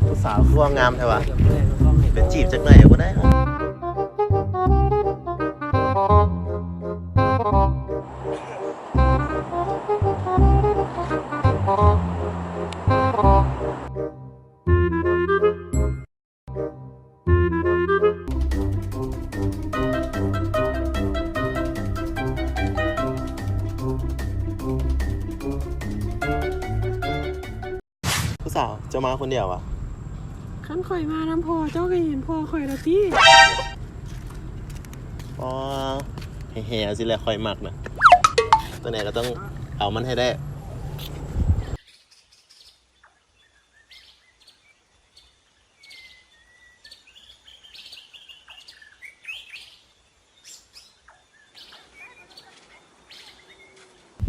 ຜູ້ສາວຄືວ່າງາມແທ້ຫວາ ໄປຈີບຈັກໜ້ອຍກໍບໍ່ໄດ້ຫວາ. ຜູ້ສາວ ເຈົ້າມາຄົນດຽວຫວາ? ຄັນຂ້ອຍມານຳພໍ່ ເຈົ້າກໍເຫັນພໍ່ຂ້ອຍລະຕິ. ອໍ ແຫ່ໆ ຊິແຫຼະ ຂ້ອຍມັກນະ ຕົວໃດກໍຕ້ອງເອົາມັນໃຫ້ໄດ້.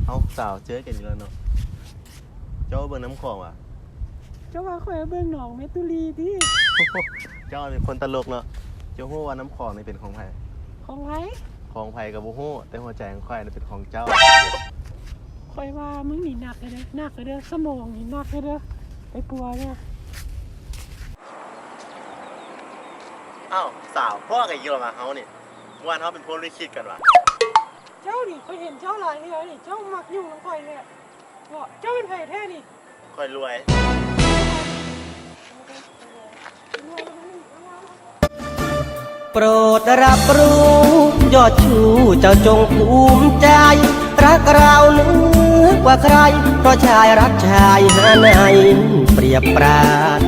ເອົ້າ ສາວ ເຈີກັນອີກແລ້ວເນາະ. ເຈົ້າເບິ່ງນ້ຳຂອງຫວາ? ເຈົ້າວ່າຂ້ອຍເບິ່ງໜອງແມ່ຕຸລີຕິ? ເຈົ້າເປັນຄົນຕະຫຼົກເນາະ. ເຈົ້າຮູ້ວ່ານ້ຳຂອງນີ້ເປັນຂອງໃຜ? ຂອງໃຜ? ຂອງໃຜກໍບໍ່ຮູ້ ແຕ່ຫົວໃຈຂອງຂ້ອຍນີ້ເປັນຂອງເຈົ້າ. ຂ້ອຍວ່າມຶງນີ້ໜັກແທ້ເດີ ໜັກແທ້ເດີ ສະໝອງນີ້ໜັກແທ້ເດີ ໄປປົວເດີ. ອ້າວ ສາວ ພໍ້ກັນອີກແລ້ວຫວາເຮົານີ້? ເມື່ອວານເຮົາເປັນພົມລິຂິດກັນຫວາ? ເຈົ້ານີ້ ຂ້ອຍເຫັນເຈົ້າຫຼາຍເທື່ອນີ້ ເຈົ້າມັກຫຍຸ້ງນຳຂ້ອຍແທ້. ເຈົ້າເປັນໃຜແທ້ນີ້? ຂ້ອຍລວຍ. ໂປດຮັບຮູ້ ຍອດຊູ້ເຈົ້າຈົ່ງພູມໃຈ ຮັກລາວເໜືອກວ່າໃຄ ເພາະຊາຍຮັກຊາຍຫາໃນປຽບປານ.